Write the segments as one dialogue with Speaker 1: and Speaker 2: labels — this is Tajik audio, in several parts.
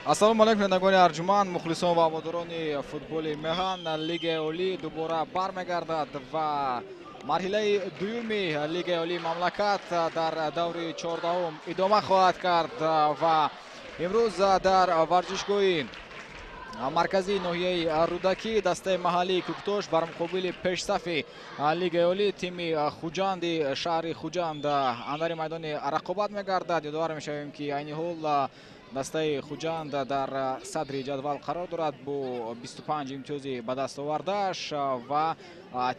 Speaker 1: Ассалому алайкум бинандагони арҷуманд, мухлисон ва ҳаводорони футболи меҳан. Лигаи олӣ дубора бармегардад ва марҳилаи дуюми Лигаи олии мамлакат дар даври 14-ум идома хоҳад кард ва имрӯз дар варзишгоҳи марказии ноҳияи Рӯдакӣ дастаи маҳаллии Кӯктош бар муқобили пешсафи Лигаи олӣ тими Хуҷанди шаҳри Хуҷанд андари майдони рақобат мегардад. Ёдовар мешавем, ки айни ҳол дастаи Хуҷанд дар садри ҷадвал қарор дорад бо 25 имтиёзи ба даст овардааш ва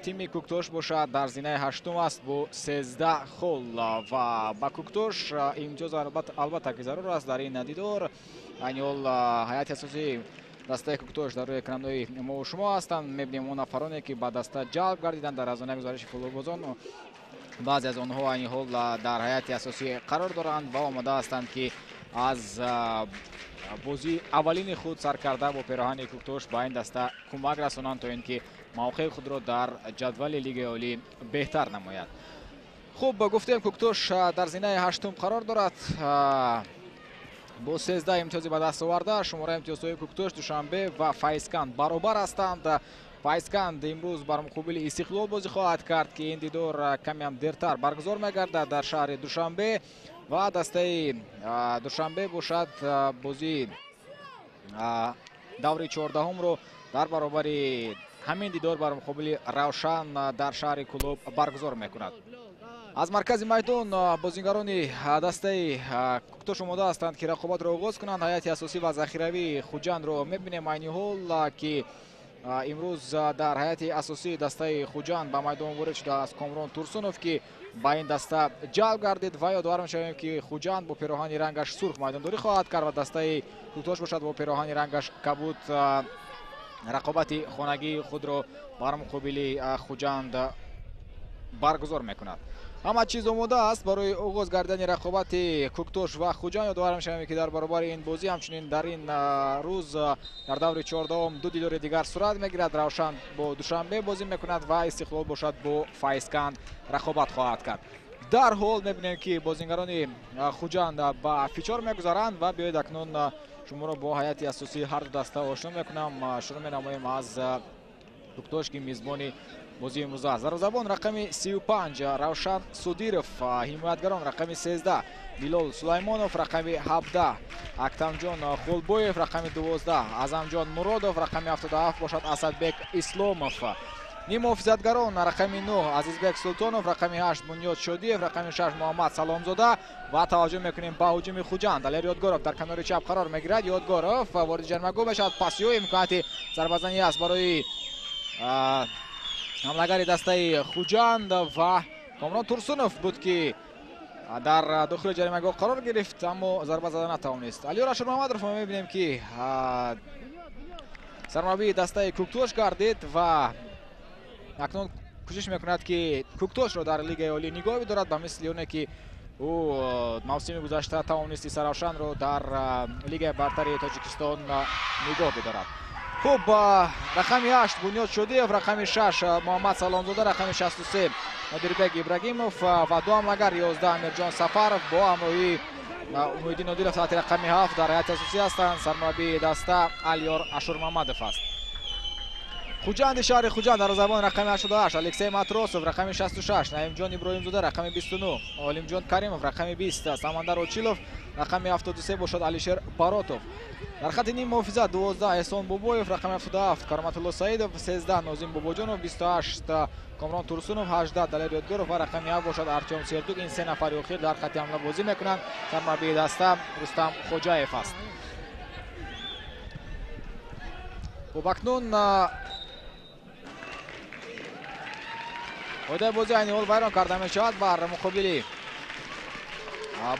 Speaker 1: тими Кӯктош бошад дар зинаи ҳаштум аст бо 13 хол ва ба Кӯктош имтиёз албатта ки зарур аст дар ин дидор. Айни ҳол ҳайати асосии дастаи Кӯктош дар рӯи экранҳои мо шумо ҳастанд. Мебинем он нафароне, ки ба даста ҷалб гардиданд дар аз онаи гузариши футболбозон. Баъзе аз онҳо айни ҳол дар ҳайати асосӣ қарор доранд ва омода ҳастанд, ки аз бозии аввалини худ сар карда бо пироҳани Кӯктош ба ин даста кӯмак расонанд, то ин ки мавқеи худро дар ҷадвали Лигаи олӣ беҳтар намояд. Хуб, гуфтем, Кӯктош дар зинаи ҳаштум қарор дорад бо 13 имтиёзи ба даст оварда. Шумораи имтиёзҳои Кӯктош, Душанбе ва Файзканд баробар ҳастанд. Файзканд имрӯз бар муқобили Истиқлол бозӣ хоҳад кард, ки ин дидор камеам дертар баргузор мегардад дар шаҳри Душанбе ва дастаи Душанбе бошад бозии даври 14-умро дар баробари ҳамин дидор бар муқобили Равшан дар шаҳри Кӯлоб баргузор мекунад. Аз маркази майдон бозингарони дастаи Кӯктош омода ҳастанд, ки рақобатро оғоз кунанд. Ҳайати асосӣ ва захиравии Хуҷандро мебинем айни ҳол, ки имрӯз дар ҳайати асосии дастаи Хуҷанд ба майдон ворид шудааст Комрон Турсунов, ки ба ин даста ҷалб гардид ва ёдовар мешавем, ки Хуҷанд бо пироҳани рангаш сурх майдондорӣ хоҳад кард ва дастаи Кӯктош бошад бо пироҳани рангаш кабуд рақобати хонагии худро бар муқобили Хуҷанд баргузор мекунад. Ҳама чиз омода аст барои оғоз гардидани рақобати Кӯктош ва Хуҷанд. Ёдовар мешавем, ки дар баробари ин бозӣ ҳамчунин дар ин рӯз дар даври 14-ум ду дидори дигар сурат мегирад. Равшан бо Душанбе бозӣ мекунад ва Истиқлол бошад бо Файзканд рақобат хоҳад кард. Дар ҳол мебинем, ки бозингарони Хуҷанд ба фичор мегузаранд ва биёед акнун шуморо бо ҳайати асосии ҳар ду даста ошно мекунам. Шурӯъ менамоем аз Кӯктош, ки мизбони бозии имрӯза аст. Дарвозабон рақами 35 Равшан Судиров, ҳимоятгарон рақами 13 Билол Сулаймонов, рақами 17 Актамҷон Хулбоев, рақами 12 Азамҷон Муродов, рақами 77 бошад Асадбек Исломов. Ниммуҳофизатгарон рақами 9 Азизбек Султонов, рақами 8 Бунёд Шодиев, рақами 6 Муҳаммад Саломзода. Ва таваҷҷӯҳ мекунем ба ҳуҷуми Хуҷанд. Далер Ёдгоров дар канори чап қарор мегирад. Ёдгоров вориди ҷаримагоҳ мешавад. Пасиҳо имконияти зарбазанӣ аст барои ҳамлагари дастаи Хуҷанд ва Комрон Турсунов буд, ки дар дохили ҷаримагоҳ қарор гирифт, аммо зарба зада натавонист. Алиёр Ашурмуҳаммадов мо мебинем, ки сармураббии дастаи Кӯктош гардид ва акнун кӯшиш мекунад, ки Кӯктошро дар Лигаи олӣ нигоҳ бидорад, ба мисли оне ки ӯ мавсими гузашта тавонист Истаравшанро дар Лигаи бартари Тоҷикистон нигоҳ бидорад. Хуб, рақами 8 Бунёд Шодиев, рақами 6 Муҳаммад Саломзода, рақами 63 Нодирбек Ибрагимов ва ду ҳамлагар 11 Амирҷон Сафаров бо ҳамроҳии Умеддин Нодиров таҳти рақами 7 дар ҳайати асосӣ ҳастанд. Сармураббии даста Алиёр Ашурмуҳаммадов аст. Хуҷанди шаҳри Хуҷанд дарвозабон рақами 88 Алексей Матросов, рақами 66 Наимҷон Иброҳимзода, рақами 29 Олимҷон Каримов, рақами 20 Самандар Очилов, рақами 73 бошад Алишер Баротов. Дар хати ним муҳофизат 12 Эҳсон Бобоев, рақами 77 Кароматулло Саидов, 13 Нозим Бобоҷонов, 28 Комрон Турсунов, 18 Далер Ёдгоров ва рақами 7 бошад Артём Сердук. Ин се нафари охир дар хати ҳамла бозӣ мекунанд. Сармураббии даста Рустам Хоҷаев аст. Хуб, акнун қоидаи бозӣ айни ҳол вайрон карда мешавад бар муқобили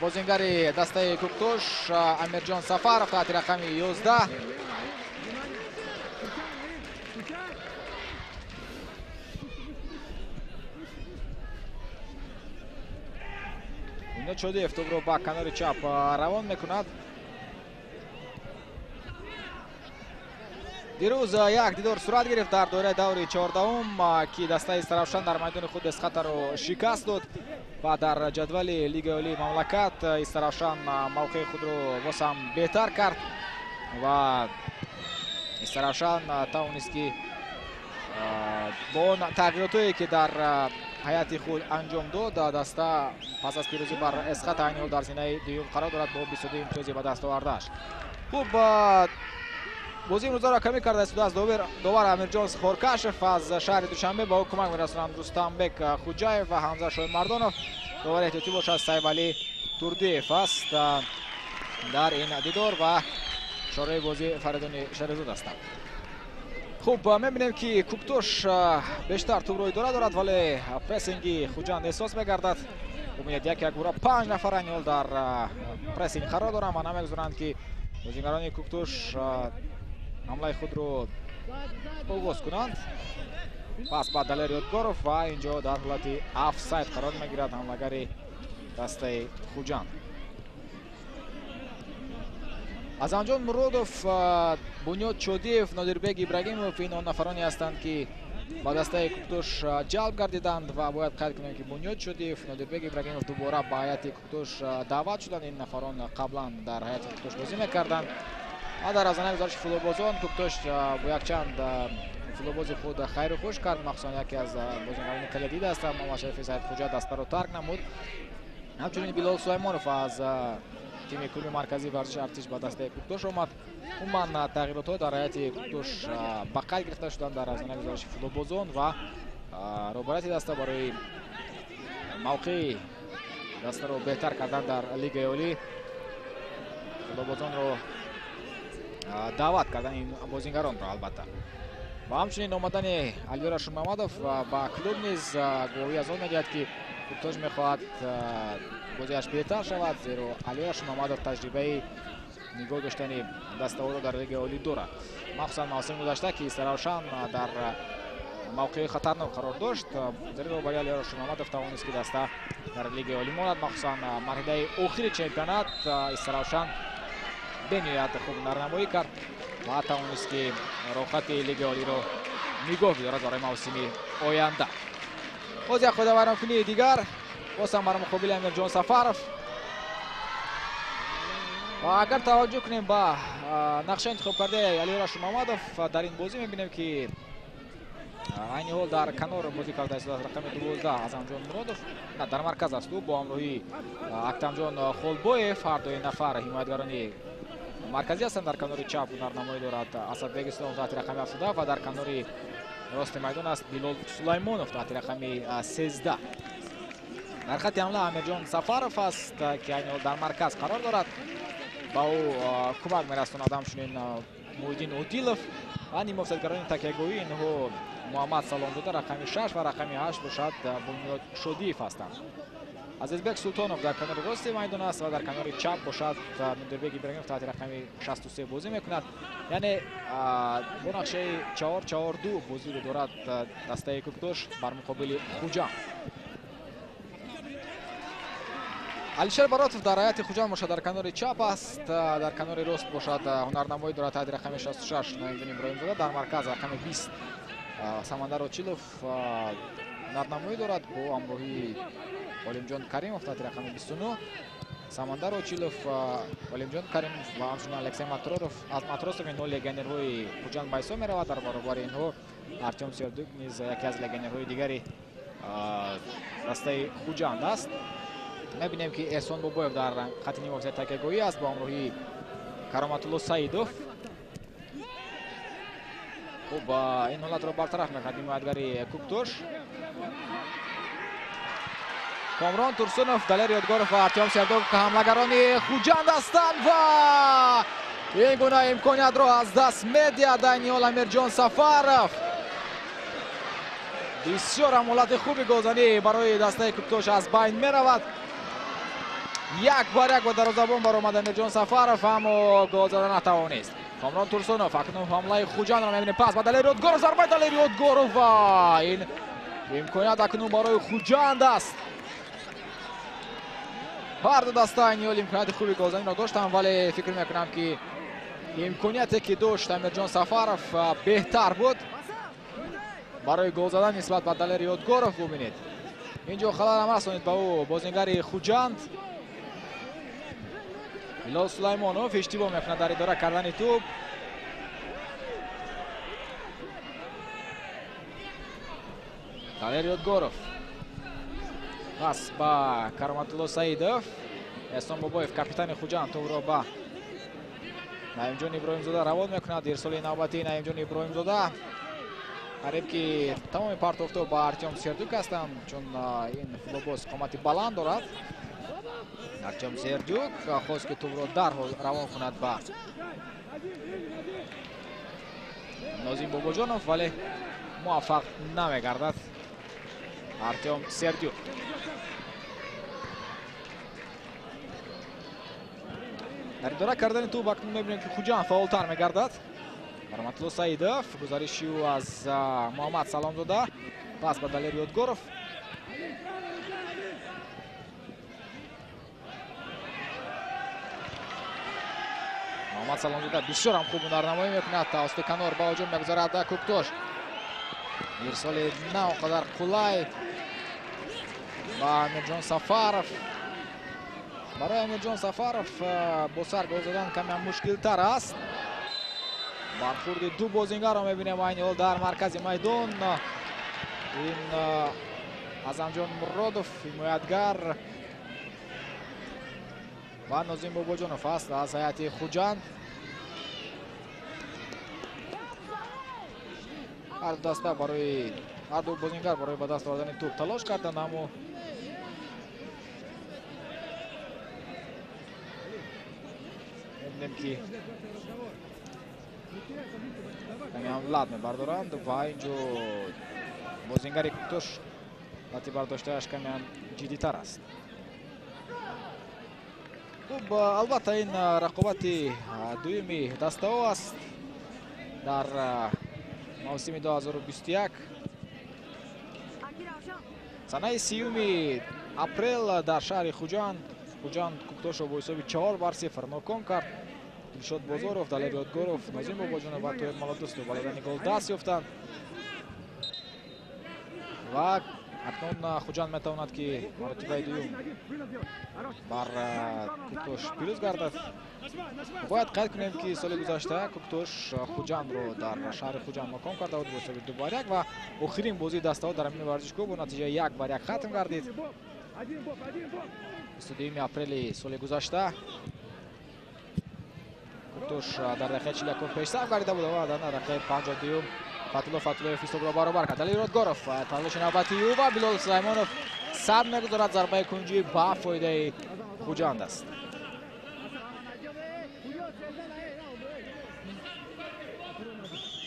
Speaker 1: бозингари дастаи Кӯктош Амирҷон Сафаров таҳти рақами 11. Бунёд Шодиев тӯбро ба канори чап равон мекунад. Дирӯз як дидор сурат гирифт дар доираи даври 14-ум, ки дастаи Истаравшан дар майдони худ Эсхатаро шикаст дод ва дар ҷадвали Лигаи олии мамлакат Истаравшан мавқеи худро боз ҳам беҳтар кард. Ва Истаравшан тавонист, ки бо он тағйиротое, ки дар ҳайати худ анҷом дод, даста пас аз пирӯзӣ бар Эсхат айни ҳол дар зинаи дуюм қарор дорад бо 22 имтиёзи ба даст овардааш. Хуб, бозии имрӯзаро камӣ карда истодааст довар Амирҷон Хоркашев аз шаҳри Душанбе. Ба ӯ кӯмак мерасонанд Рустамбек Хуҷаев ва Ҳамза Шоҳимардонов. Довари эҳтиётӣ бошад Сайфалӣ Турдиев аст дар ин дидор ва шораи бозӣ Фаридуни Шарифзод ҳастанд. Хуб, мебинем, ки Куктош бештар тӯбро идора дорад, вале прессинги Хуҷанд эҳсос мегардад. Бубинед, як якбора панҷ нафар айни ҳол дар прессинг қарор доранд ва намегузоранд, ки бозигарони Куктош ҳамлаи худро оғоз кунанд. Пас ба Далер Ёдгоров ва инҷо дар ҳолати офсайд қарор мегирад ҳамлагари дастаи Хуҷанд. Азамҷон Муродов, Бунёд Чодиев, Нодирбек Ибрагимов — ин он нафароне ҳастанд, ки ба дастаи Куктош ҷалб гардиданд. Ва бояд қайд кунем, ки Бунёд Чодиев, Нодирбек Ибрагимов дубора ба ҳайати Куктош даъват шуданд. Ин нафарон қаблан дар ҳайати Куктош бозӣ мекарданд. Ва дар азанаи гузариши футболбозон Куктош бо якчанд футболбози худ хайру хуш кард. Махсусан яке аз бозингарони калидӣ даста, Муҳаммадшарифи Саидхуҷа, дастаро тарк намуд. Ҳамчунин Билол Сулаймонов аз тими клуби марказии варзиши Артиш ба дастаи Куктош омад. Умуман, тағйиротҳо дар ҳайати Куктош ба қайд гирифта шуданд дар азонаи гузариши футболбозон ва роҳбарияти даста барои мавқеи дастаро беҳтар кардан дар Лигаи Олӣ футболбозонро даъват кардан, ин бозингаронро албатта. Ва ҳамчунин омадани Алиёр Ашурмамадов ба клуб низ гувоҳӣ аз он медиҳад, ки Куктош мехоҳад бозиаш беҳтар шавад, зеро Алиёр Ашурмамадов таҷрибаи нигоҳ доштани дастаҳоро дар Лигаи Олӣ дорад. Махсусан мавсими гузашта, ки Истаравшан дар мавқеи хатарнок қарор дошт, зери роҳбарии Алиёр Ашурмамадов тавонист, ки даста дар Лигаи Олӣ монад. Махсусан марҳилаи охири чемпионат Истаравшан бениҳоят хуб ҳунарнамоӣ кард ва тавонист, ки роҳхати Лигаи Олиро нигоҳ бидорад барои мавсими оянда. Боз як қоидавайронкунии дигар, боз ҳам бар муқобили Амирҷон Сафаров. Ва агар таваҷҷӯҳ кунем ба нақша интихобкардаи Алиёр Ашурмамадов дар ин бозӣ, мебинем, ки айни ҳол дар канор бозӣ карда истодааст рақами 12 Азамҷон Муродов. На, дар марказ аст ӯ бо ҳамроҳии Актамҷон Холбоев. Ҳар дуи нафар ҳимоятгарони марказӣ ҳастанд. Дар канори чап ҳунарнамоӣ дорад Асадбек Исломов таҳти рақами 77 ва дар канори рости майдон аст Билол Сулаймонов таҳти рақами 13. Дар хатти ҳамла Амирҷон Сафаров аст, ки айни ҳол дар марказ қарор дорад. Ба ӯ кӯмак мерасонад ҳамчунин Муҳиддин Одилов ва нимофсайдгарони такягоҳӣ инҳо Муҳаммад Саломзода рақами 6 ва рақами 8 бошад Бунёд Шодиев ҳастанд. Азизбек Султонов дар канори рости майдон аст ва дар канори чап бошад Нодирбек Ибрагимов таҳти рақами 63 бозӣ мекунад. Яъне бо нақшаи 4-4-2 бозиро дорад дастаи Куктош бар муқобили Хуҷанд. Алишер Баротов дар ҳайати Хуҷанд бошад дар канори чап аст, дар канори рост бошад ҳунарнамоӣ дорад таҳти рақами 66 Ноимҷон Иброҳимзода, дар марказ рақами 20 Самандар Очилов ҳунарнамоӣ дорад бо ҳамроҳии Олимҷон Каримов таҳти рақами 29. Самандар Очилов, Олимҷон Каримов ва ҳамчунин Алексей Матросов аз Матросов, инҳо легионерҳои Хуҷанд ба ҳисоб меравад. Дар баробари инҳо Артём Сердюк низ яке аз легионерҳои дигари дастаи Хуҷанд аст. Мебинем, ки Эҳсон Бобоев дар хатти нимофсайд такягоҳӣ аст бо ҳамроҳии Кароматулло Саидов. Хуб, ин ҳолатро бартараф мекунад ҳимоятгари Куктош. Комрон Турсунов, Далер Ёдгоров ва Артём Сердюк ҳамлагарони Хуҷанд ҳастанд ва ин гуна имкониятро аз даст медиҳад айни ҳол Амирҷон Сафаров. Бисёр ҳам ҳолати хуби голзанӣ барои дастаи Куктош аз байн меравад. Як бар як ба дарвозабон баромад Амирҷон Сафаров, аммо гол зада натавонист. Комрон Турсунов, акнун ҳамлаи Хуҷандро мебинем. Пас ба Далер Ёдгоров, зарбаи Далер Ёдгоров ва ин имконият акнун барои Хуҷанд аст. Ҳар ду даста айни ҳол имконияти хуби голзаниро доштанд, вале фикр мекунам, ки имконияте, ки дошт Амирҷон Сафаров, беҳтар буд барои гол задан нисбат ба Далер Ёдгоров. Бубинед, инҷо халал ҳам расонид ба ӯ бозингари Хуҷанд. Билол Сулаймонов иштибоҳ мекунад дар идора кардани тӯб. Далер Ёдгоров. Пас ба Кароматулло Саидов. Эҳсон Бобоев, капитани Хуҷанд, тӯбро ба Наимҷон Иброҳимзода равон мекунад. Ирсоли навбатии Наимҷон Иброҳимзода. Қариб ки тамоми партофтҳо ба Артём Сердюк ҳастанд, чун ин футболбоз қомати баланд дорад. Артём Сердюк хост ки тӯбро дарҳол равон кунад ба Нозим Бобоҷонов, вале муваффақ намегардад Артём Сердюк. Дар идора кардани тӯб акнун мебинем ки Хуҷанд фаъолтар мегардад. Кароматулло Саидов, гузариши ӯ аз Муҳаммад Саломзода, пас ба Далер Ёдгоров. Муҳаммад Саломзода бисёр ҳам хуб ҳунарнамоӣ мекунад. Тавассути канор ба ҳуҷум мегузарад Кӯктош. Ирсоли на он қадар қулай ба Амирҷон Сафаров. Барои Амирҷон Сафаров бо сар гол задан каме мушкилтар аст. Бархурди ду бозингарро мебинем айни ҳол дар маркази майдон. Ин Азамҷон Муродов, ҳимоятгар, ва Нозим Бобоҷонов аст аз ҳайати Хуҷанд. Ҳар ду даста барои ҳар ду бозингар барои ба даст овардани тӯб талош карданд, аммо мебинем ки каме ҳам лат мебардоранд ва инҷо бозингари Кӯктош лати бардоштааш каме ҳам ҷиддитар аст. Хуб, албатта ин рақобати дуюми дастаҳо аст дар мавсими 2021. Санаи 30 апрел дар шаҳри Хуҷанд Хуҷанд Кӯктошро бо ҳисоби 4-0 ноком кард. Дилшод Бозоров, Далер Ёдгоров, Нозим Бобоҷонов ва Тоҳир Малодустов ба додани гол даст ёфтанд ва акнун Хуҷанд метавонад ки маротибаи дуюм бар Кӯктош пирӯз гардад. Бояд қайд кунем ки соли гузашта Кӯктош Хуҷандро дар шаҳри Хуҷанд ноком карда буд бо ҳисоби 2-1 ва охирин бозии дастаҳо дар ҳамин варзишгоҳ бо натиҷаи 1-1 хатм гардид. 22 апрели соли гузашта Кӯктош дар дақиқаи 41 пешсаф гардида буд ва дар дақиқаи 52 Фатулло Фатуллоев ҳисобро баробар кард. Далер Ёдгоров талоши навбатии ӯ ва Билол Сулаймонов сад мегузорад. Зарбаи кунҷӣ ба фоидаи Хуҷанд аст.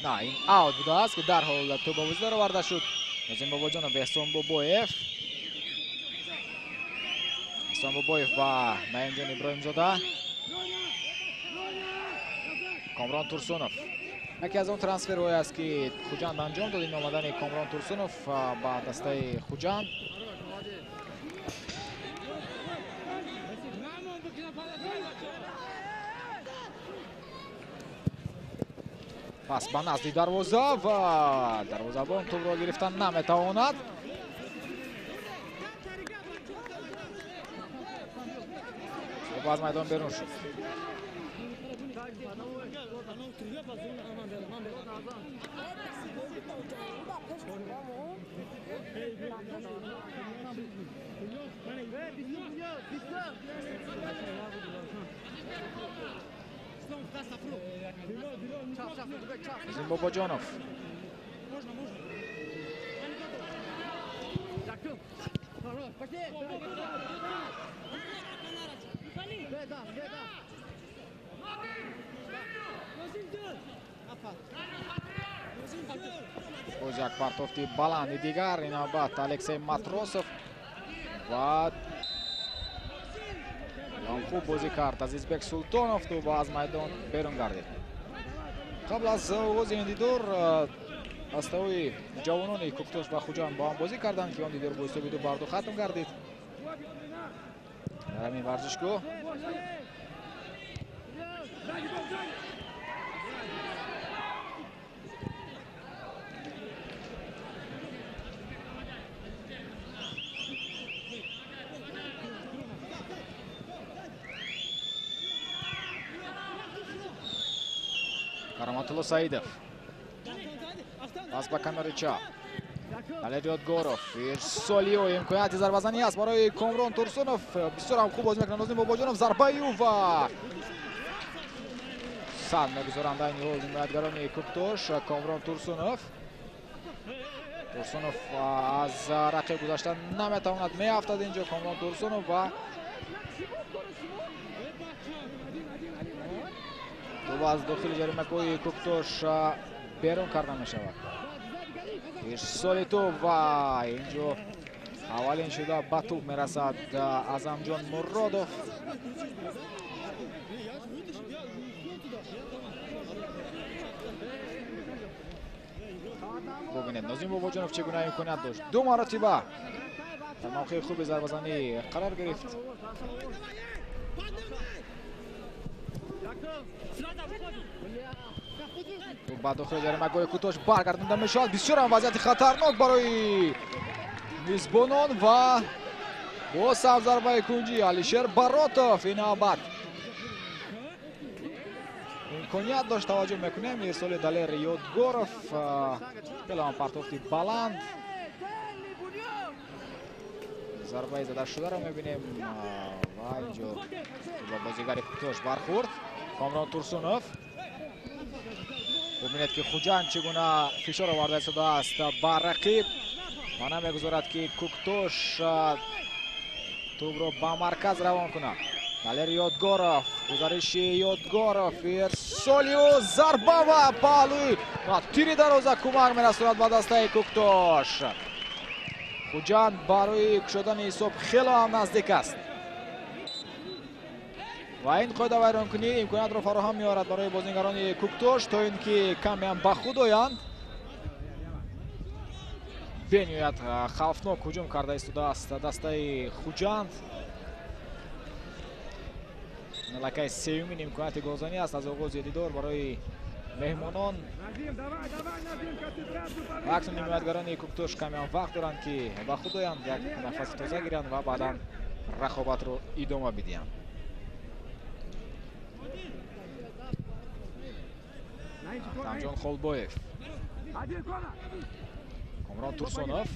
Speaker 1: На, ин аут будааст ки дарҳол тӯб ба бозӣ дароварда шуд. Нозим Бобоҷонов, Эҳсон Бобоев. Эҳсон Бобоев ба Наимҷон Иброҳимзода. Комрон Турсунов. Яке аз он трансферҳое аст ки Хуҷанд анҷом дод, ин омадани Комрон Турсунов ба дастаи Хуҷанд. Пас ба назди дарвоза ва дарвозабон тӯбро гирифтан наметавонад. Тӯб аз майдон берун шуд. Нозим Бобоҷонов. Боз як партофти баланди дигар, ин навбат Алексей Матросов ва хуб бозӣ кард Азизбек Султонов, тӯб аз майдон берун гардид. Қабл аз оғози ин дидор дастаҳои ҷавонони Кӯктош ва Хуҷанд бо ҳам бозӣ карданд, ки он дидор бо ҳисоби 2-2 хатм гардид дар ҳамин варзишгоҳ. Раҳматулло Саидов пас ба канори чап. Далер Ёдгоров ирсоли ӯ имконияти зарбазанӣ аст барои Комрон Турсунов. Бисёр ҳам хуб бозӣ мекунад Нозим Бобоҷонов. Зарбаи ӯ ва сад мегузоранд айни ҳол ҳимоятгарони Кӯктош. Комрон Турсунов. Турсунов аз рақиб гузашта наметавонад, меафтад инҷо Комрон Турсунов ва тӯб аз дохили ҷаримагоҳи Кӯктош берун карда мешавад. Ирсоли тӯб ва инҷо аввалин шуда ба тӯб мерасад Азамҷон Муродов. Бубинед Нозим Бобоҷонов чӣ гуна имконият дошт. Ду маротиба дар мавқеи хуби зарбазанӣ қарор гирифт. Тӯб ба дохили ҷаримагоҳи Кӯктош баргардонда мешавад. Бисёр ҳам вазъияти хатарнок барои мизбонон ва боз ҳам зарбаи кунҷӣ Алишер Баротов. Ин навбат имконият дошт, таваҷҷӯҳ мекунем ирсоли Далер Ёдгоров. Хеле ҳам партофти баланд. Зарбаи задашударо мебинем ва инҷо ба бозигари Кӯктош бархӯрд. Комрон Турсунов. Бубинед ки Хуҷанд чӣ гуна фишор оварда истодааст ба рақиб ва намегузорад ки Кӯктош тӯбро ба марказ равон кунад. Далер Ёдгоров, гузариши Ёдгоров, ирсоли ӯ, зарба ва паҳлӯи ва тири дароза кӯмак мерасонад ба дастаи Кӯктош. Хуҷанд барои кушодани ҳисоб хело ҳам наздик аст ва ин қоидавайронкунӣ имкониятро фароҳам меорад барои бозигарони Кӯктош то ин ки каме ҳам ба худ оянд. Бениҳоят хавфнок ҳуҷум карда истодааст дастаи Хуҷанд. Аллакай сеюмин имконияти голзанӣ аст аз оғози дидор барои меҳмонон. Акнун ҳимоятгарони Кӯктош каме ҳам вақт доранд ки ба худ оянд, як нафаси тоза гиранд ва баъдан рақобатро идома бидиҳанд. Ахтамҷон Холбоев, Комрон Турсунов.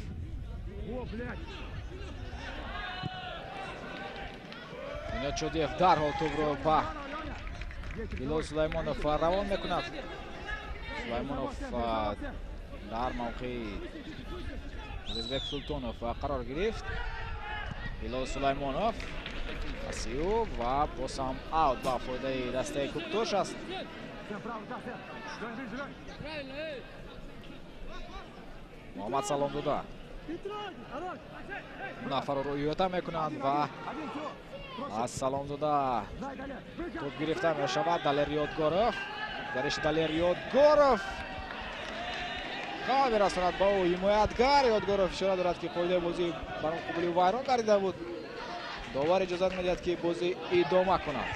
Speaker 1: Бунёд Чодиев дарҳол тӯбро ба Билол Сулаймонов равон мекунад. Сулаймонов дар мавқеи Азизбек Султонов қарор гирифт. Билол Сулаймонов паси ӯ ва боз ҳам аут ба фоидаи дастаи Кӯктош аст. Муҳаммад Саломзода нафарро иҳота мекунанд ва аз Саломзода тӯб гирифта мешавад. Далер Ёдгоров, гузариши Далер Ёдгоров кама мерасонад ба ӯ ҳимоятгар. Ёдгоров ишора дорад ки қоидаи бозӣ бар муқобили вайрон гардида буд. Довар иҷозат медиҳад ки бозӣ идома кунад.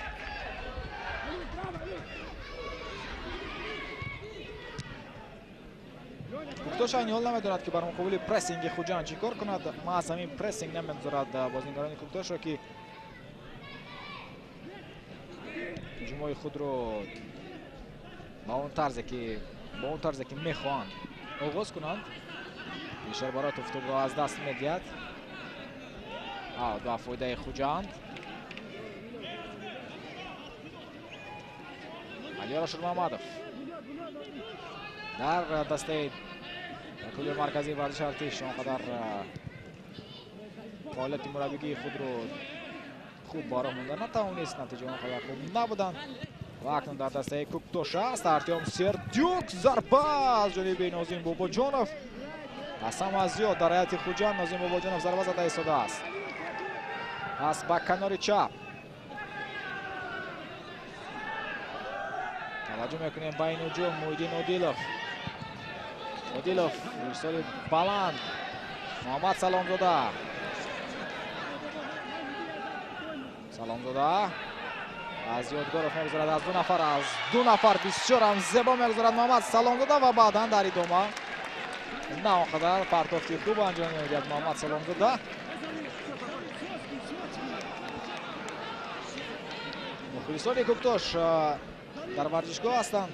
Speaker 1: Кӯктош айни ҳол намедонад ки бар муқобили прессинги Хуҷанд чӣ кор кунад. Маҳз ҳамин прессинг намегузорад бозигарони Кӯктошро ки ҳуҷумҳои худро ба он тарзе ки мехоҳанд оғоз кунанд. Алишер Баротов тӯбро аз даст медиҳад. Ба фоидаи Хуҷанд. Алиёр Ашурмамадов дар дастаи клуби марказии варзиши артиш он қадар фаъолияти мураббигии худро хуб ба роҳ монда натавонист, натиҷа он қадар хуб набуданд ва акнун дар дастаи Кӯктош аст Артём Сердюк. Зарба аз ҷониби Нозим Бобоҷонов. Аз ҳама зиёд дар ҳайати Хуҷанд Нозим Бобоҷонов зарба зада истодааст. Пас ба канори чап. Таваҷҷӯҳ мекунем ба ин ҳуҷум. Муҳиддин Одилов. Одилов ирсоли баланд. Муҳаммад Саломзода. Саломзода аз Ёдгоров мегузарад, аз ду нафар, аз ду нафар бисёр ҳам зебо мегузарад Муҳаммад Саломзода ва баъдан дар идома на он қадар партофти хуб анҷом медиҳад Муҳаммад Саломзода. Мухлисони Кӯктош дар варзишгоҳ ҳастанд.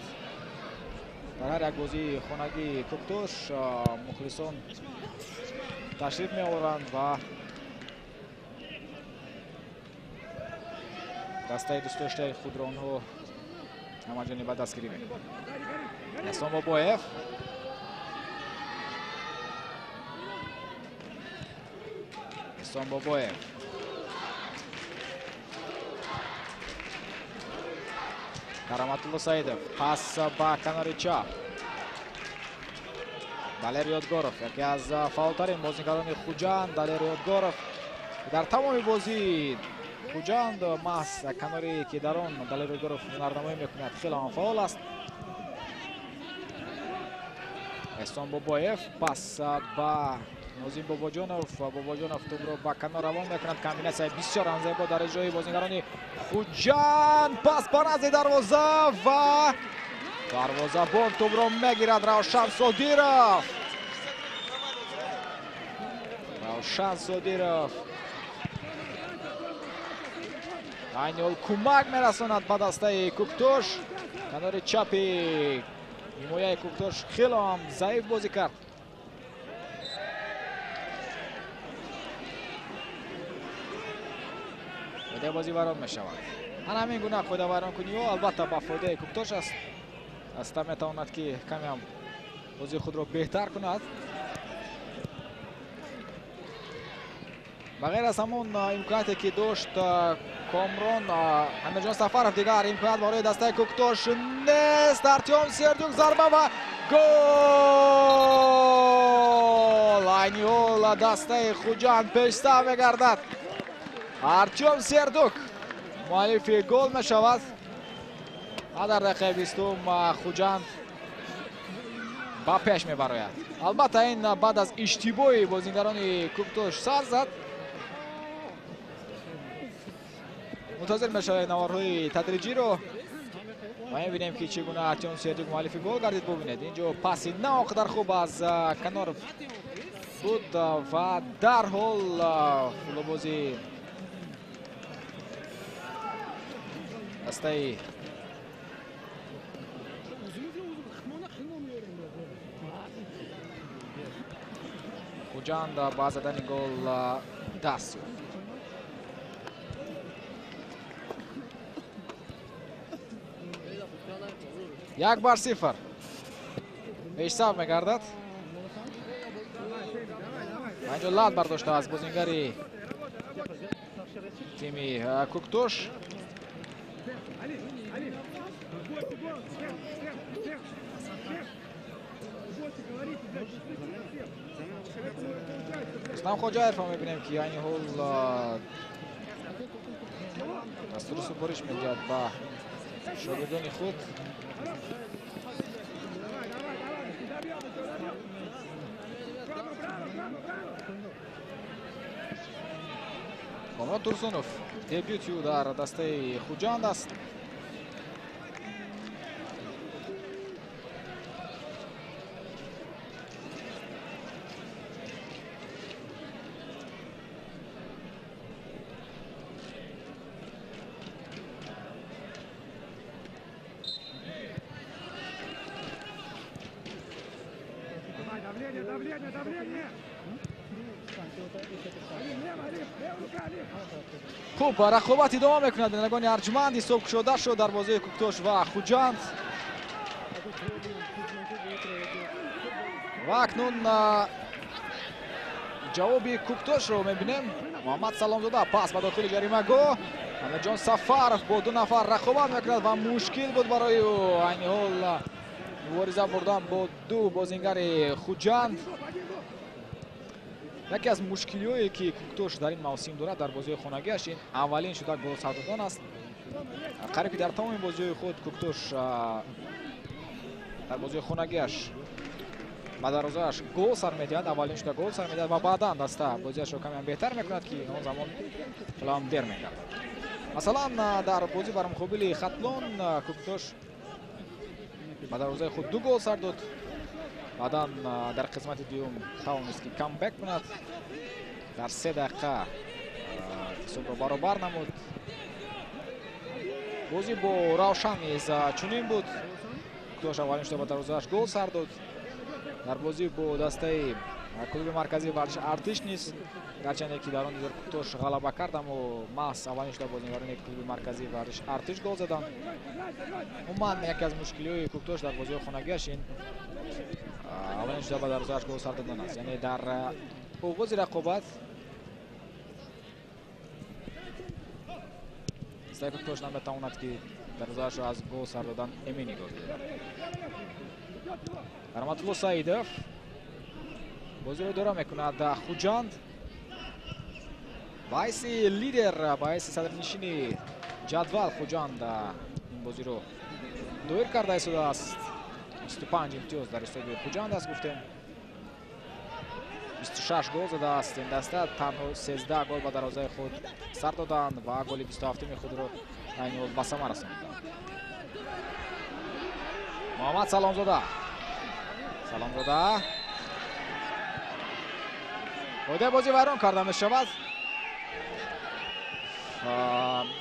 Speaker 1: Дар ҳар як бозии хонагии Кӯктош мухлисон ташриф меоранд ва дастаи дӯстдоштаи худро онҳо ҳамаҷониба дастгирӣ мекунанд. Эҳсон Бобоев. Эҳсон Бобоев. Кароматулло Саидов. Пас ба канори чап. Далер Ёдгоров, яке аз фаъолтарин бозигарони Хуҷанд. Далер Ёдгоров дар тамоми бозии Хуҷанд маҳз каноре ки дар он Далер Ёдгоров ҳунарнамоӣ мекунад хеле ҳам фаъол аст. Эҳсон Бобоев пас ба Нозим Бобоҷонов. Бобоҷонов тӯбро ба канор равон мекунад. Комбинатсияи бисёр ҳам зебо дар иҷрои бозигарони Хуҷанд. Пас ба назди дарвоза ва дарвозабон тӯбро мегирад Равшан Содиров. Равшан Содиров айни ҳол кӯмак мерасонад ба дастаи Кӯктош. Канори чапи ҳимояи Кӯктош хеле ҳам заиф бозӣ кард. Қоидаи бозӣ вайрон мешавад. Ана ҳамин гуна қоидавайронкуниҳо албатта ба фоидаи Кӯктош аст. Даста метавонад ки каме ҳам бозии худро беҳтар кунад. Ба ғайр аз ҳамон имконияте ки дошт Комрон Амирҷон Сафаров, дигар имконият барои дастаи Кӯктош нест. Артём Сердюк зарба ва гол! Айни ҳол дастаи Хуҷанд пешсаф мегардад. Артём Сердюк муаллифи гол мешавад. Ва дар дақиқаи 20 Хуҷанд ба пеш мебарояд. Албатта ин баъд аз иштибоҳи бозигарони Кӯктош сар зад. Мунтазир мешавем наварҳои тадриҷиро ва мебинем ки чӣ гуна Артём Сердюк муаллифи гол гардид. Бубинед, инҷо паси на он қадар хуб аз канор буд ва дарҳол футболбози дастаи Хуҷанд ба задани гол даст ёфт. 1-0 пешсаф мегардад. Инҷо лат бардошта аз бозингари тими Кӯктош. Рустам Хоҷаевро мебинем ки айни ҳол дастуру супориш медиҳад ба шогирдони худ. Комрон Турсунов дебюти ӯ дар дастаи Хуҷанд аст. Хуб, рақобат идома мекунад. Бинандагони арҷманд, ҳисоб кушода шуд дар бозии Кӯктош ва Хуҷанд. Ва акнун ҷавоби Кӯктошро мебинем. Муҳаммад Саломзода пас ба дохили ҷаримагоҳ. Амирҷон Сафаров бо ду нафар рақобат мекунад ва мушкил буд барои ӯ айни ҳол мубориза бурдан бо ду бозингари Хуҷанд. Яке аз мушкилиҳое ки Кӯктош дар ин мавсим дорад дар бозиҳои хонагиаш ин аввалин шуда голсардодон аст. Қариб ки дар тамоми бозиҳои худ Кӯктош дар бозиҳои хонагиаш ба дарвозааш гол сар медиҳад, аввалин шуда гол сар медиҳад ва баъдан даста бозиашро камеам беҳтар мекунад ки он замон хеле дер мегардад. Масалан, дар бозӣ бар муқобили Хатлон Кӯктош ба дарвозаи худ ду гол сар дод. Баъдан дар қисмати дуюм тавонист ки камбэк кунад. Дар 3 дақиқа ҳисобро баробар намуд. Бозӣ бо Равшан низ чунин буд. Куктош аввалин шуда ба дарвозааш гол сар дод. Дар бозӣ бо дастаи клуби марказии варзиши Артиш низ, гарчанде ки дар он дидор Куктош ғалаба кард, аммо маҳз аввалин шуда бозигарони клуби марказии варзиши Артиш гол заданд. Умуман яке аз мушкилиҳои Куктош дар бозиҳои хонагиаш ин аввалин шуда ба дарвозааш гол сар додан аст. Яъне дар оғози рақобат дастаи Куктош наметавонад ки дарвозаашро аз гол сар додан эмин нигоҳ дорад. Кароматулло Саидов бозиро идора мекунад. Хуҷанд ба ҳайси лидер, ба ҳайси садрнишини ҷадвал Хуҷанд ин бозиро доир карда истодааст. 25 имтиёз дар ҳисоби Хуҷанд аст, гуфтем. 26 гол задааст ин даста, танҳо 13 гол ба дарвозаи худ сар доданд ва голи 27-ми худро айни ҳол ба самар расониданд. Муҳаммад Саломзода. Саломзода қоидаи бозӣ вайрон карда мешавад.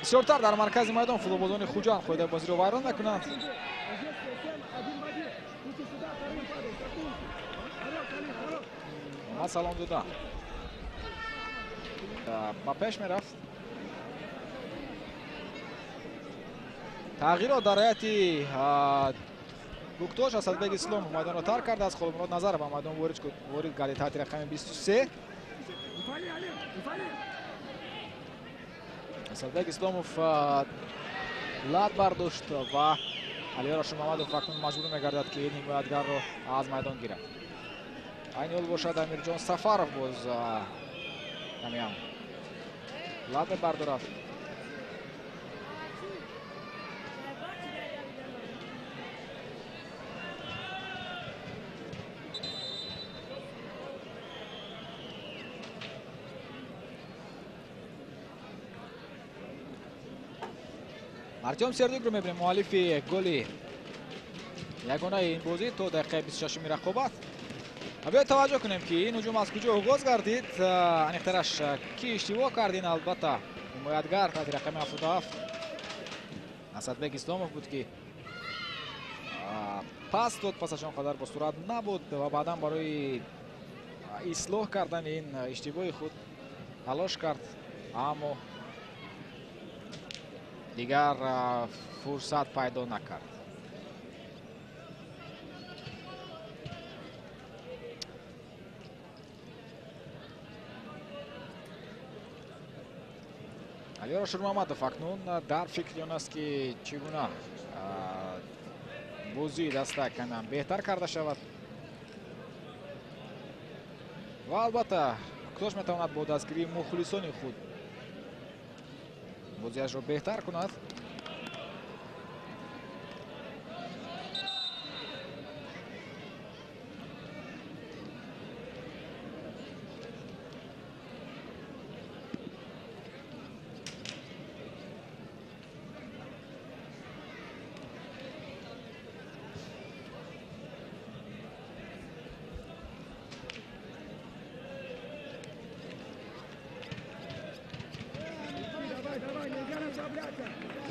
Speaker 1: Бисёртар дар маркази майдон футболбозони Хуҷанд қоидаи бозиро вайрон мекунанд. Муҳаммад Саломзода ба пеш мерафт. Тағйирот дар ҳайати Куктош. Асадбек Исломов майдонро тарк кардааст. Холмурод Назаров ба майдон ворид гардид таҳти рақами 23. Асадбек Исломов лат бардошт ва Алиёр Ашурмамадов акнун маҷбур мегардад ки ин ҳимоятгарро аз майдон гирад. Айни ҳол бошад Амирҷон Сафаров боз камиам лат мебардорад. Артем Сердюкро мебинем, муаллифи голи ягонаи ин бозӣ то дақиқаи 26-уми рақобат. Биёед таваҷҷӯҳ кунем ки ин ҳуҷум аз куҷо оғоз гардид. Аниқтараш ки иштибоҳ кард, ин албатта ҳимоятгар таҳти рақами 77 Асадбек Исломов буд ки пас дод, пасаш он қадар бо суръат набуд ва баъдан барои ислоҳ кардани ин иштибоҳи худ талош кард, аммо дигар фурсат пайдо накард. Алиёр Ашурмамадов акнун дар фикри он аст ки чӣ гуна бозии даста камиам беҳтар карда шавад ва албатта Куктош метавонад бо дастгирии мухлисони худ бозиашро беҳтар кунад.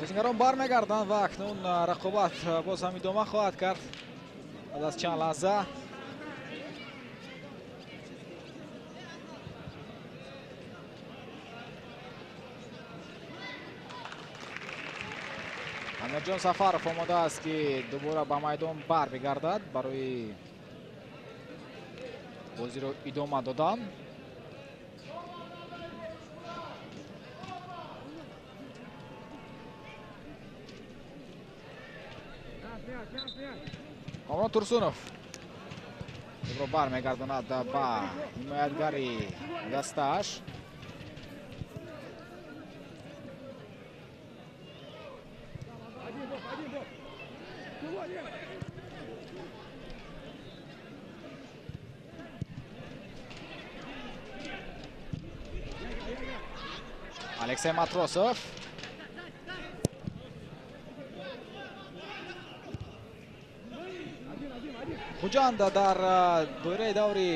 Speaker 1: Бозигарон бармегарданд ва акнун рақобат боз ҳам идома хоҳад кард баъд аз чанд лаҳза. Амирҷон Сафаров омода аст ки дубора ба майдон бармегардад барои бозиро идома додан. Комрон Турсунов тӯбро бармегардонад ба ҳимоятгари дастааш. Алексей Матросов. Хуҷанд дар доираи даври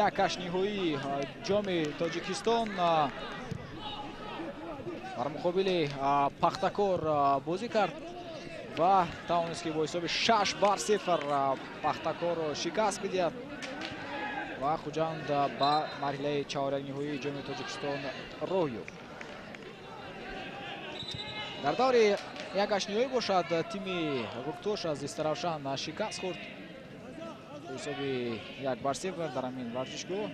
Speaker 1: якашниҳоии ҷоми Тоҷикистон бар муқобили Пахтакор бозӣ кард Ва тавонист, ки бо ҳисоби 6-0 Пахтакорро шикаст бидиҳад ва Хуҷанд ба марҳилаи чаҳорякниҳоии Ҷоми Тоҷикистон роҳ ёфт. Дар даври як ҳаштниҳоӣ бошад, тими Кӯктош аз Истаравшан шикаст хӯрд бо ҳисоби 1-0 дар ҳамин варзишгоҳ.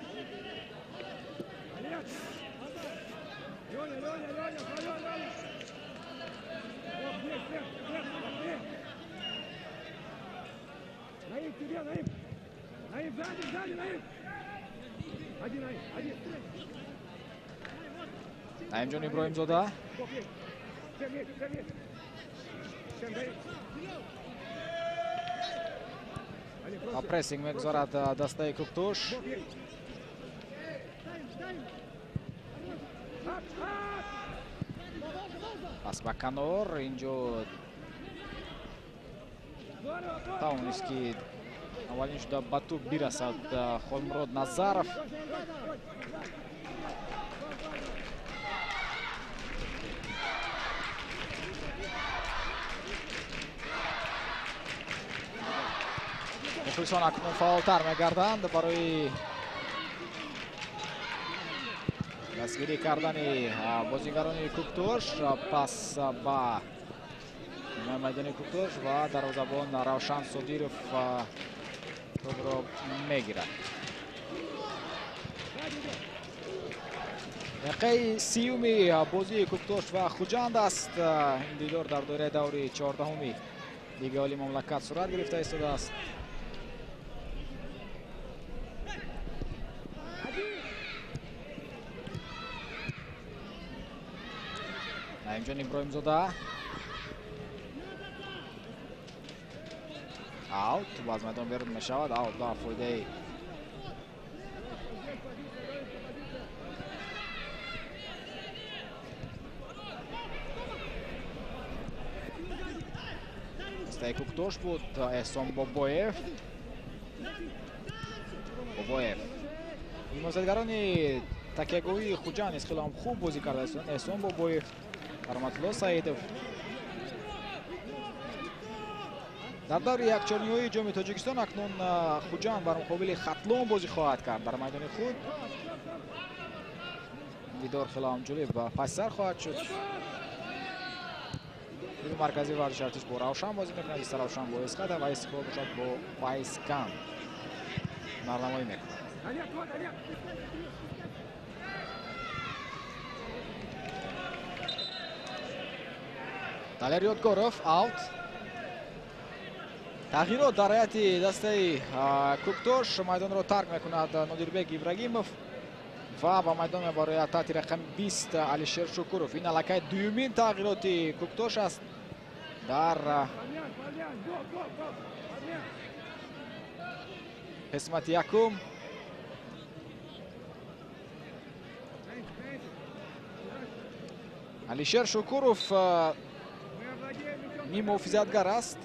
Speaker 1: Наимҷон Иброҳимзода ва прессинг мегузорад дастаи Кӯктош. Пас ба канор, инҷо тавонист, ки аввалин шуда ба тӯб бирасад Холмурод Назаров. Мухлисон акнун фаъолтар мегарданд барои дастгирӣ кардани бозигарони Кӯктош. Пас ба майдони Кӯктош ва дарвозабон Равшан Содиров тӯбро мегирад. Дақиқаи 30-уми бозии Кӯктош ва Хуҷанд аст. Ин дидор дар доираи даври 14-уми Лигаи Олии мамлакат сурат гирифта истодааст. Наимҷон Иброҳимзода аут, тӯб аз майдон берун мешавад. Аут ба фоидаи дастаи Кӯктош буд. Эҳсон Бобоев. Бобоев. Муҳофизатгарони такягоҳии Хуҷанд низ хеле ҳам хуб бозӣ карда истоданд. Эҳсон Бобоев, Кароматулло Саидов. Дар даври якчорниҳоии Ҷоми Тоҷикистон акнун Хуҷанд бар муқобили Хатлон бозӣ хоҳад кард дар майдони худ. Дидор хеле ҳам ҷолиб ва пасисар хоҳад шуд. Клуби марказии варзиши Артиш бо Равшан бозӣ мекунад, Истаравшан бо Эсхата ва Истиқлол бошад бо Файзканд ҳунарнамоӣ мекунад. Далер Ёдгоров аут. Тағйирот дар ҳайати дастаи Кӯктош. Майдонро тарк мекунад Нодирбек Ибрагимов ва ба майдон мебарояд таҳти рақами 20 Алишер Шукуров. Ин аллакай дуюмин тағйироти Кӯктош аст дар қисмати якум. Алишер Шукуров ниммуҳофизатгар аст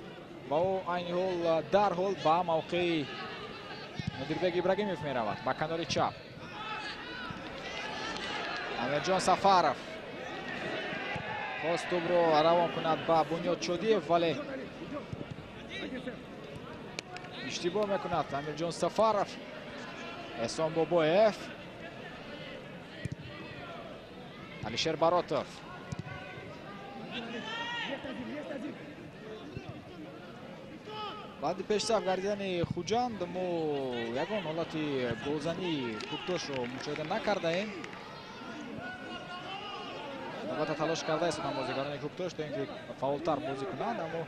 Speaker 1: ва ӯ айни ҳол дарҳол ба мавқеи Нодирбек Ибрагимов меравад ба канори чап. Амирҷон Сафаров хост тӯбро равон кунад ба Бунёд Шодиев, вале иштибоҳ мекунад Амирҷон Сафаров. Эҳсон Бобоев, Алишер Баротов. Баъди пешсаф гардидани Хуҷанд мо ягон ҳолати голзании Кӯктошро мушоҳида накардаем. Албатта талош карда истоданд бозигарони Кӯктош то ин ки фаъолтар бозӣ кунанд, аммо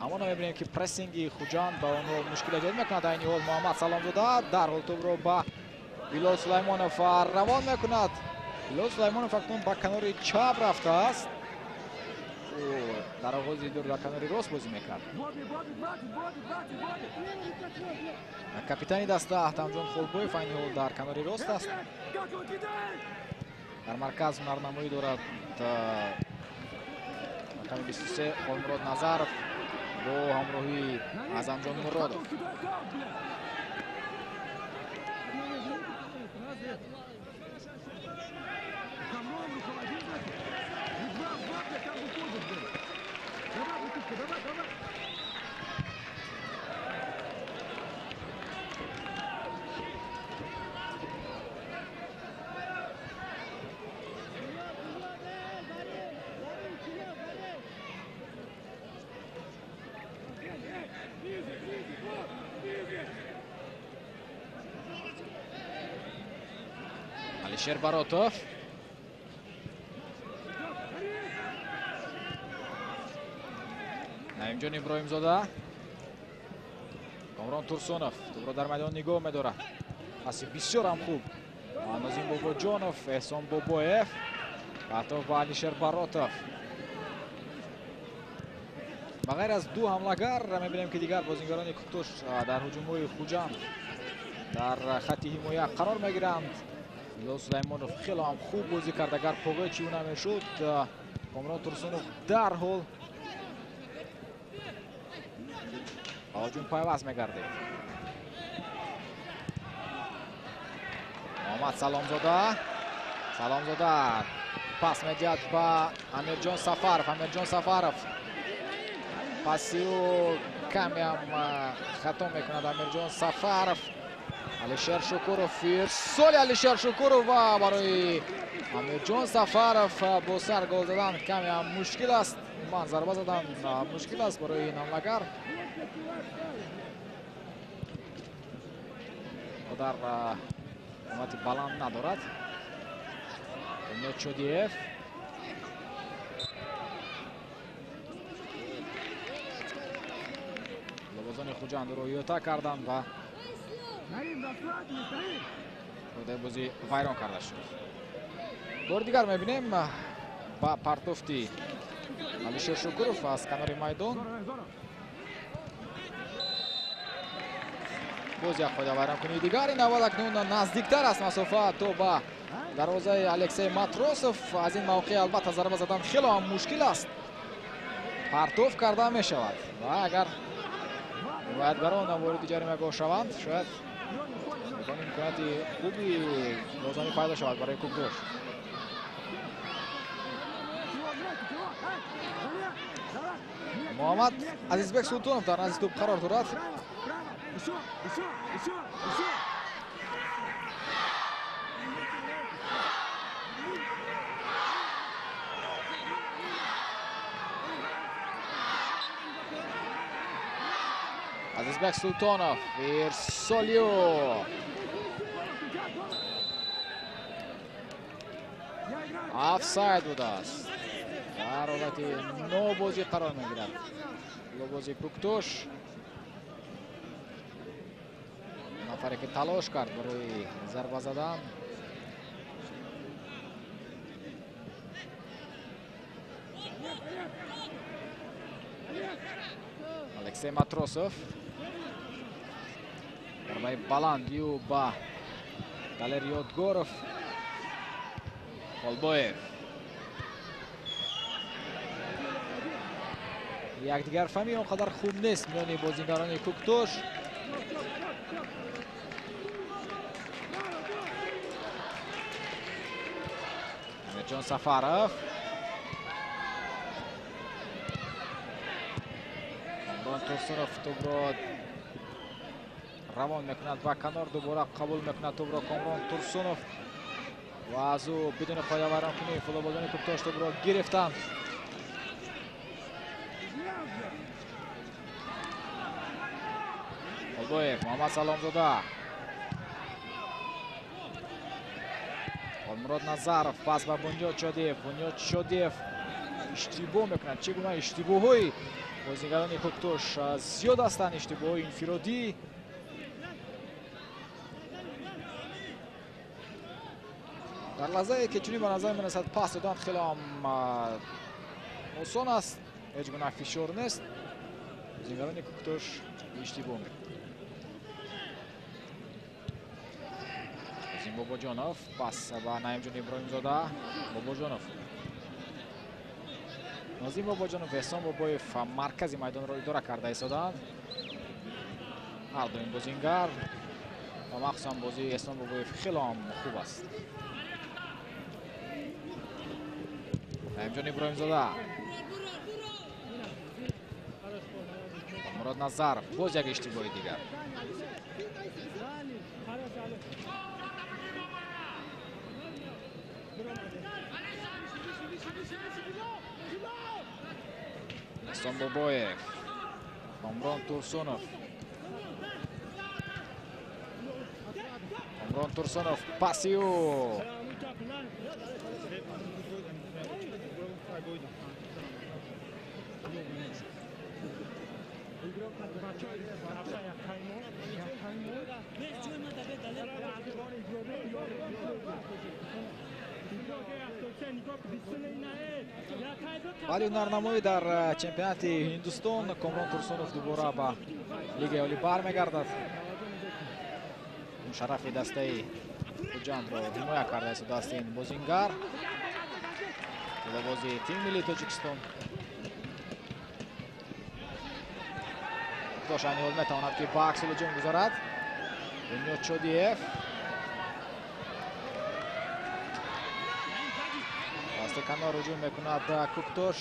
Speaker 1: ҳамоно мебинем, ки прессинги Хуҷанд ба онҳо мушкил эҷод мекунад. Айни ҳол Муҳаммад Саломзода дарҳол тӯбро ба Билол Сулаймонов равон мекунад. Билол Сулаймонов акнун ба канори чап рафтааст. Дар оғози дур дар канори рост бозӣ мекард. Капитани даста Аҳтамҷон Холбоев айни ҳол дар канори рост аст. Дар марказ ҳунарнамоӣ дорад рақами 23 Холмурод Назаров бо ҳамроҳии Аъзамҷон Муродов. Алишер Баротов. Наимҷон Иброҳимзода. Комрон Турсунов тӯбро дар майдон нигоҳ медорад. Паси бисёр ҳам хуб. Нозим Бобоҷонов, Эҳсон Бобоев, Батов ба Алишер Баротов. Ба ғайр аз ду ҳамлагар мебинем, ки дигар бозингарони Куктош дар ҳуҷумҳои Хуҷанд дар хатти ҳимоя қарор мегиранд. Билол Сулаймонов хеле ҳам хуб бозӣ кард. Агар поғои чӣ намешуд, Комрон Турсунов дарҳол ба ҳуҷум пайваст мегардид. Муҳаммад Саломзода. Саломзода пас медиҳад ба Амирҷон Сафаров. Амирҷон Сафаров паси ӯ камеам хато мекунад Амирҷон Сафаров. Алишер Шукуров, ирсоли Алишер Шукуров ва барои Амирҷон Сафаров бо сар гол задан камеам мушкил аст. Умуман зарба задан мушкил аст барои ин ҳамлагар. Дар қомати баланд надорад. Бунёд Чодиев. Лобозони Хуҷанд ӯро иҳота карданд ва қоидаи бозӣ вайрон карда шуд. Бори дигар мебинем ба партофти Алишер Шукуров аз канори майдон. Боз як қоида вайронкунии дигар. Ин аввал акнун наздиктар аст масофа то ба дарвозаи Алексей Матросов. Аз ин мавқеъ албатта зарба задан хело ҳам мушкил аст. Партоф карда мешавад ва агар ҳимоятгарон вориди ҷаримагоҳ шаванд, шояд ягон имконияти хуби голзанӣ пайдо шавад барои Куктош. Муҳаммад Азизбек Султонов дар назди тӯб қарор дорад. Азизбек Султонов, ирсолио. Офсайд будааст. Дар ҳолати нобозӣ қарор мегирад лобози Куктош. Нафаре ки талош кард барои зарба задан. Алексей Матросов. Зарбаи баланд ю ба Далер Ёдгоров. Холбоев. Якдигарфаҳмӣ он қадар хуб нест миёни бозингарони Куктош. Амирҷон Сафаров. Комрон Турсунов тӯбро равон мекунад ва канор, дубора қабул мекунад тӯбро Комрон Турсунов ва аз ӯ бидуни қоидавайронкунӣ футболбозони Куктош тӯбро гирифтанд. Холбоев, Муҳаммад Саломзода. Холмурод Назаров пас ба Бунёд Чодиев. Бунёд Чодиев иштибоҳ мекунад. Чӣ гуна иштибоҳҳои бозингарони Куктош зиёд ҳастанд, иштибоҳҳои инфиродӣ. Дар лаҳзае ки чунин ба назар мерасад пас додан хеле ҳам осон аст, ҳеҷ гуна фишор нест. Бозингарони Куктош иштибоҳ мекунад. Азим Бобоҷонов пас ба Наимҷон Иброҳимзода. Бобоҷонов. Нозим Бобоҷонов, Эҳсон Бобоев маркази майдонро идора карда истодаанд. Ҳар ду ин бозингар ва махсусан бозии Эҳсон Бобоев хеле ҳам хуб аст. Наимҷон Иброҳимзода. Мурод Назаров боз як иштибоҳи дигар. Эҳсон Бобоев, Комрон Турсунов. Комрон Турсунов паси ӯ Баъди ҳунарнамоӣ дар чемпионати Ҳиндустон Комрон Турсунов дубора ба Лигаи Олӣ бармегардад. Шарафи дастаи Хуҷандро ҳимоя карда истодааст ин бозингар. Голбози тими миллии Тоҷикистон. Куктош айни ҳол метавонад ки ба акси ҳуҷум гузарад. Бунёд Чодиев. Дасти канор ҳуҷум мекунад Куктош.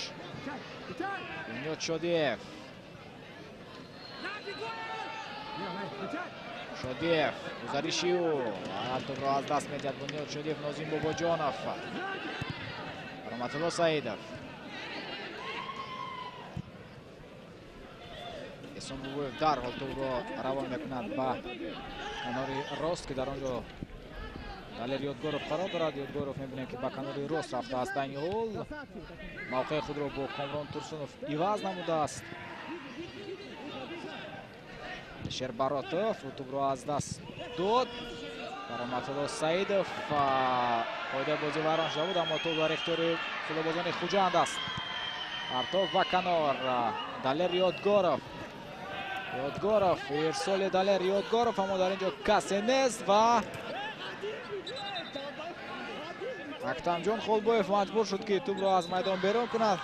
Speaker 1: Бунёд Шодиев. Шодиев гузариши ӯ тӯбро аз даст медиҳад Бунёд Шодиев. Нозим Бобоҷонов, Кароматулло Саидов. Эҳсон Бобоев дарҳол тӯбро равон мекунад ба канори рост, ки дар он ҷо Далер Ёдгоров қарор дорад. Ёдгоров мебинем, ки ба канори рост рафтааст. Айни ҳол мавқеи худро бо Комрон Турсунов иваз намудааст. Шербаротов тӯбро аз даст дод. Кароматулло Саидов қоидаи бозӣ вайрон шуда буд, аммо тӯб дар ихтиёри футболбозони Хуҷанд аст. Партов ба канор. Далер Ёдгоров. Ёдгоров, ирсоли Далер Ёдгоров, аммо дар ин ҷо касе нест ва Актамҷон Холбоев маҷбур шуд, ки тӯбро аз майдон берун кунад.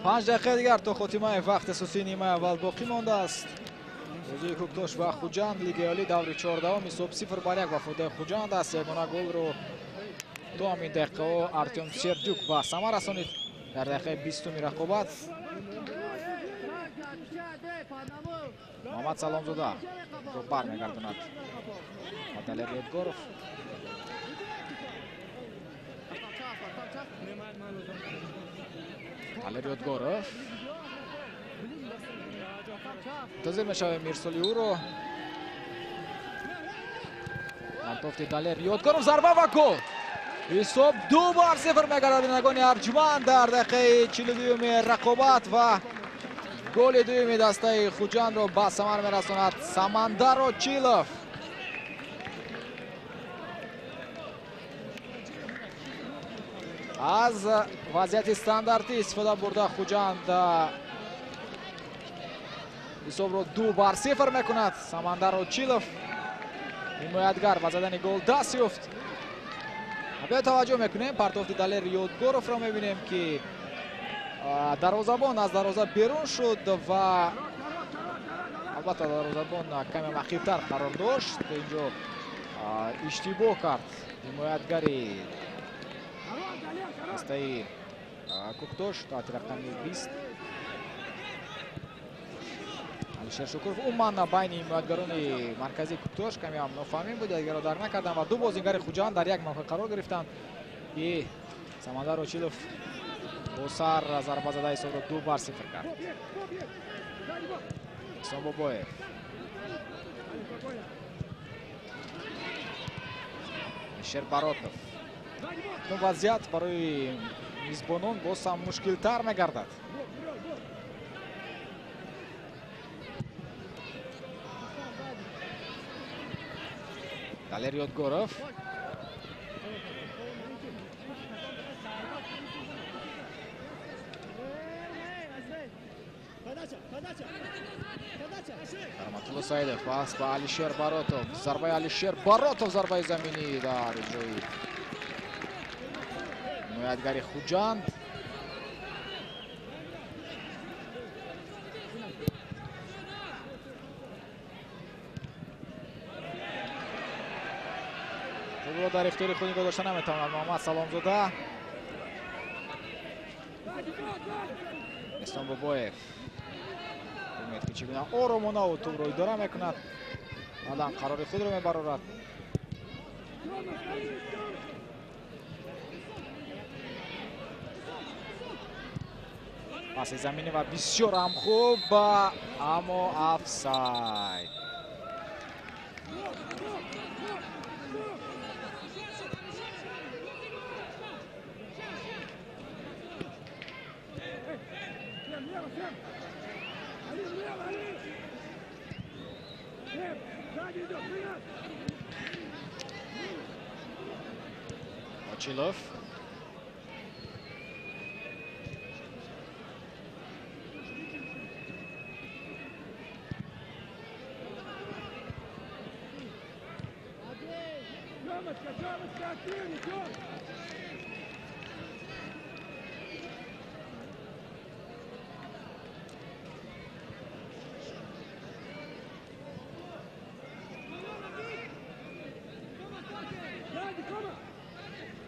Speaker 1: Панҷ дақиқаи дигар то хотимаи вақти асосии нимаи аввал боқӣ мондааст. Бозии Куктош ва Хуҷанд, Лигаи Олӣ, даври 14-ум, ҳисоб 0-1 ба фоидаи Хуҷанд аст. Ягона голро то ҳамин дақиқаҳо Артём Сердюк ба самар расонид дар дақиқаи 20-уми рақобат. Муҳаммад Саломзода ро бармегардонад ба Далер Ёдгоров. Далер Ёдгоров. Мунтазир мешавем ирсоли ӯро. Партофти Далер Ёдгоров, зарба ва гол. Ҳисоб 2-0 мегардад бинандагони арҷманд дар дақиқаи 42-юми рақобат ва голи дуюми дастаи Хуҷандро ба самар мерасонад Самандар Очилов. Аз вазъияти стандартӣ истифода бурда Хуҷанд ҳисобро 2-0 мекунад. Самандар Очилов ҳимоятгар ба задани гол даст ёфт. Биё таваҷҷӯҳ мекунем, партофти Далер Ёдгоровро мебинем, ки дарвозабон аз дарвоза берун шуд ва албатта дарвозабон каме махифтар қарор дошт. Инҷо иштибоҳ кард ҳимоятгари дастаи Куктош таҳти рақами 20 Алишер Шукуров. Умуман байни ҳимоятгарони марказии Куктош каме ҳам нофаҳмӣ буд, якдигарро дарк накарданд ва ду бозингари Хуҷанд дар як мавқеъ қарор гирифтанд, ки Самандар Очилов бо сар зарба зада ҳисобро 2-0 кард. Эҳсон Бобоев. Алишер Баротов. Вазъият барои мизбонон боз ҳам мушкилтар мегардад. Далер Ёдгоров. Кароматулло Саидов, пас ба Алишер Баротов. Зарбаи Алишер Баротов, зарбаи заминӣ дар иҷрои ҳимоятгари Хуҷанд. Тӯбро дар ихтиёри худ нигоҳ дошта наметавонад Муҳаммад Саломзода. Эҳсон Бобоев бубинед, ки чӣ гуна оромона ӯ тӯбро идора мекунад, баъдан қарори худро мебарорад. Паси заминӣ ва бисёр ҳам хуб, аммо офсайд. Очилов.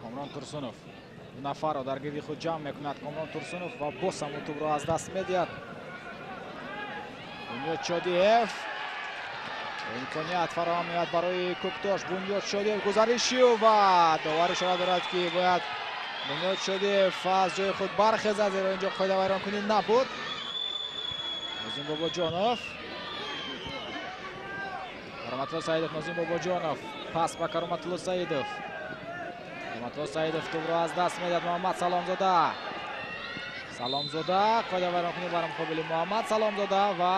Speaker 1: Комрон Турсунов нафарро дар гирди худ ҷамъ мекунад. Комрон Турсунов ва боз ҳам тӯбро аз даст медиҳад. Бунёд Шодиев, имконият фароҳам меояд барои Кӯктош. Бунёд Шодиев гузариши ва довар ишора дорад, ки бояд Бунёд Шодиев аз ҷои худ бархезад, зеро инҷо қоидавайронкунӣ набуд. Нозим Бобоҷонов, Кароматулло Саидов, Нозим Бобоҷонов, пас ба Кароматулло Саидов. Кароматулло Саидов тӯбро аз даст медиҳад. Муҳаммад Саломзода. Саломзода қоидавайронкунӣ бар муқобили Муҳаммад Саломзода ва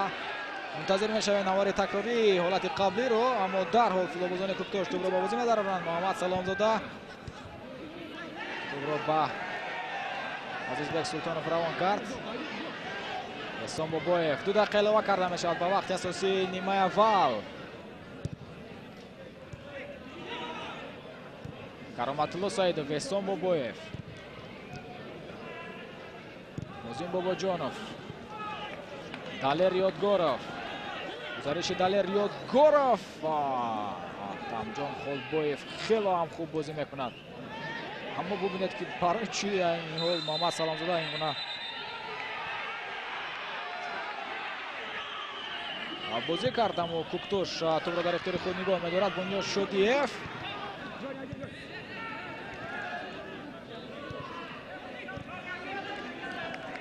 Speaker 1: мунтазир мешавем навори такрории ҳолати қаблиро, аммо дарҳол футболбозони Кӯктош тӯбро ба бозӣ медароранд. Муҳаммад Саломзода тӯбро ба Азизбек Султонов равон кард. Эҳсон Бобоев, 2 дақиқа илова карда мешавад ба вақти асосии нимаи аввал. Кароматулло Саидов, Эҳсон Бобоев, Нозим Бобоҷонов, Далер Ёдгоров. Гузариши Далер Ёдгоров. Ахтамҷон Холбоев хело ҳам хуб бозӣ мекунад. Аммо бубинед, ки барои чӣ ин ҳол Муҳаммад Саломзода ин гуна бозӣ кард, аммо Кӯктош тӯбро дар ихтиёри худ нигоҳ медорад. Бунёд Шодиев.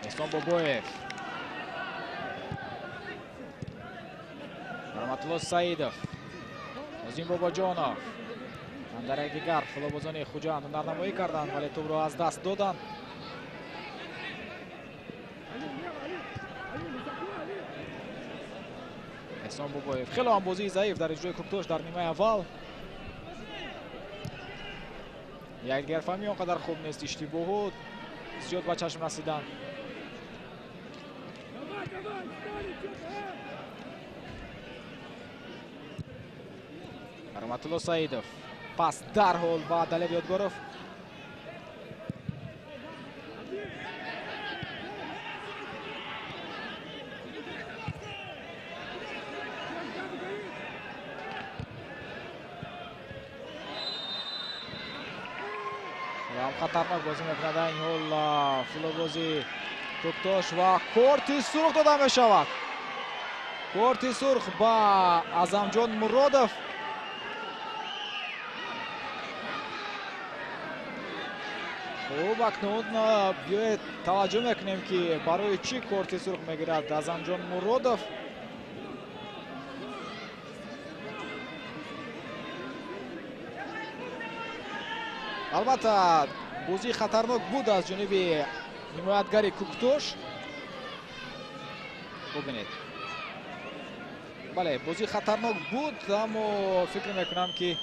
Speaker 1: Эҳсон Бобоев, Кароматулло Саидов, Нозим Бобоҷонов. Дар як дигар футболбозони Хуҷанд ҳунарнамоӣ карданд, вале тӯбро аз даст доданд. Эҳсон Бобоев, хело ҳам бозии заиф дар иҷрои Кӯктош дар нимаи аввал. Якдигарфаҳмӣ он қадар хуб нест, иштибоҳот зиёд ба чашм расиданд. Кароматулло Саидов, пас дарҳол ба Далер Ёдгоров. Хатарнок бозӣ мекунад ин ҳол футболбози Кӯктош ва корти сурх дода мешавад. Корти сурх ба Азамҷон Муродов. Хуб, акнун биёед таваҷҷӯҳ мекунем, ки барои чӣ корти сурх мегирад Азамҷон Муродов. Албатта, бозии хатарнок буд аз ҷониби ҳимоятгари Кӯктош. Бубинед, бале, бозии хатарнок буд, аммо фикр мекунам, ки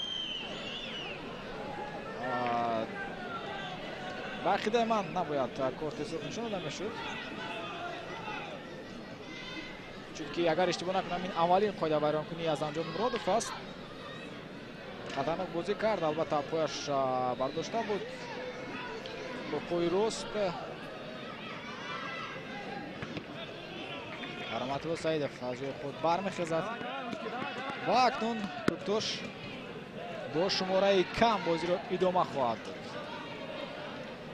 Speaker 1: ба ақидаи ман набояд корти сурх нишон дода мешуд, чунки агар иштибоҳ накунам, ин аввалин қоидавайронкунии Азамҷон Муродов аст. Хатарнок бозӣ кард, албатта пояш бардошта буд бо пои рост. Кароматулло Саидов аз ҷои худ бармехезад ва акнун Кӯктош бо шумораи кам бозиро идома хоҳад дод.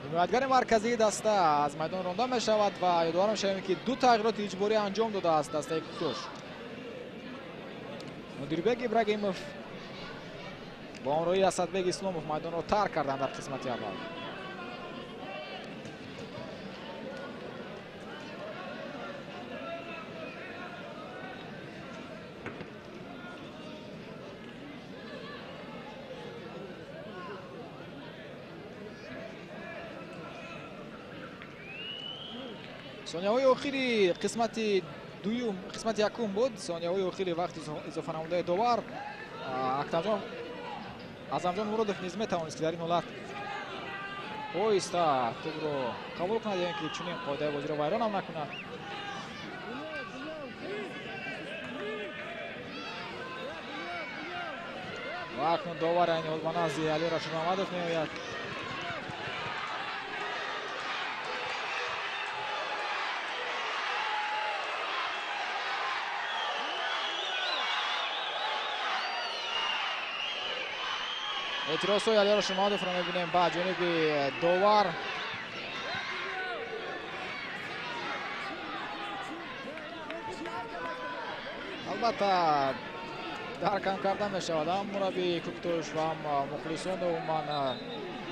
Speaker 1: Ҳимоятгари марказии даста аз майдон ронда мешавад ва ёдовар мешавем, ки ду тағйироти иҷборӣ анҷом додааст дастаи Куктош. Мудирбек Ибрагимов бо ҳамроҳии Асадбек Исломов майдонро тарк карданд дар қисмати аввал. Сонияҳои охири қисмати дуюм, қисмати якум буд. Сонияҳои охири вақти изофа намудаи довар. Актамҷон Азамҷон Муродов низ метавонист, ки дар ин ҳолат оҳиста тӯбро қабул кунад, ё ин ки чунин қоидаи бозиро вайрон ҳам накунад. Ва акнун довар айни ҳол ба назди Алиёр Рашидмамадов меояд. Эътирозҳои Алиёр Рашидмамадовро мебинем ба ҷониби довар. Албатта, дарк ҳам карда мешавад ҳам мураббии Куктош ва ҳам мухлисону умуман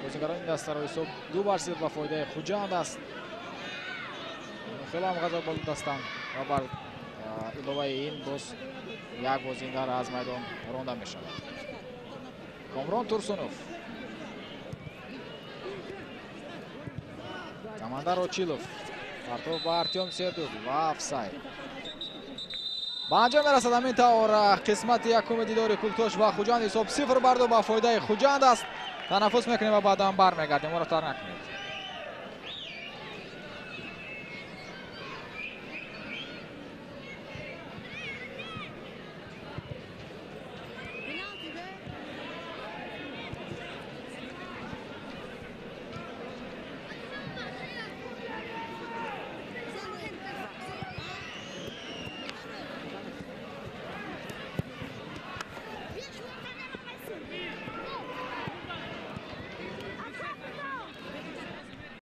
Speaker 1: бозигарони дастаро. Ҳисоб 2-0 ба фоидаи Хуҷанд аст. Хеле ҳам ғазаболуд ҳастанд ва бар иловаи ин боз як бозингар аз майдон ронда мешавад. Комрон Турсунов, Командар Очилов, партов ба Артем Сердюк ва офсайд. Ба анҷом мерасад ҳамин тавр қисмати якуми дидори Куктош ва Хуҷанд. Ҳисоб 0-2 ба фоидаи Хуҷанд аст. Танаффус мекунем ва баъдан бармегардем. Моро тарк накунед.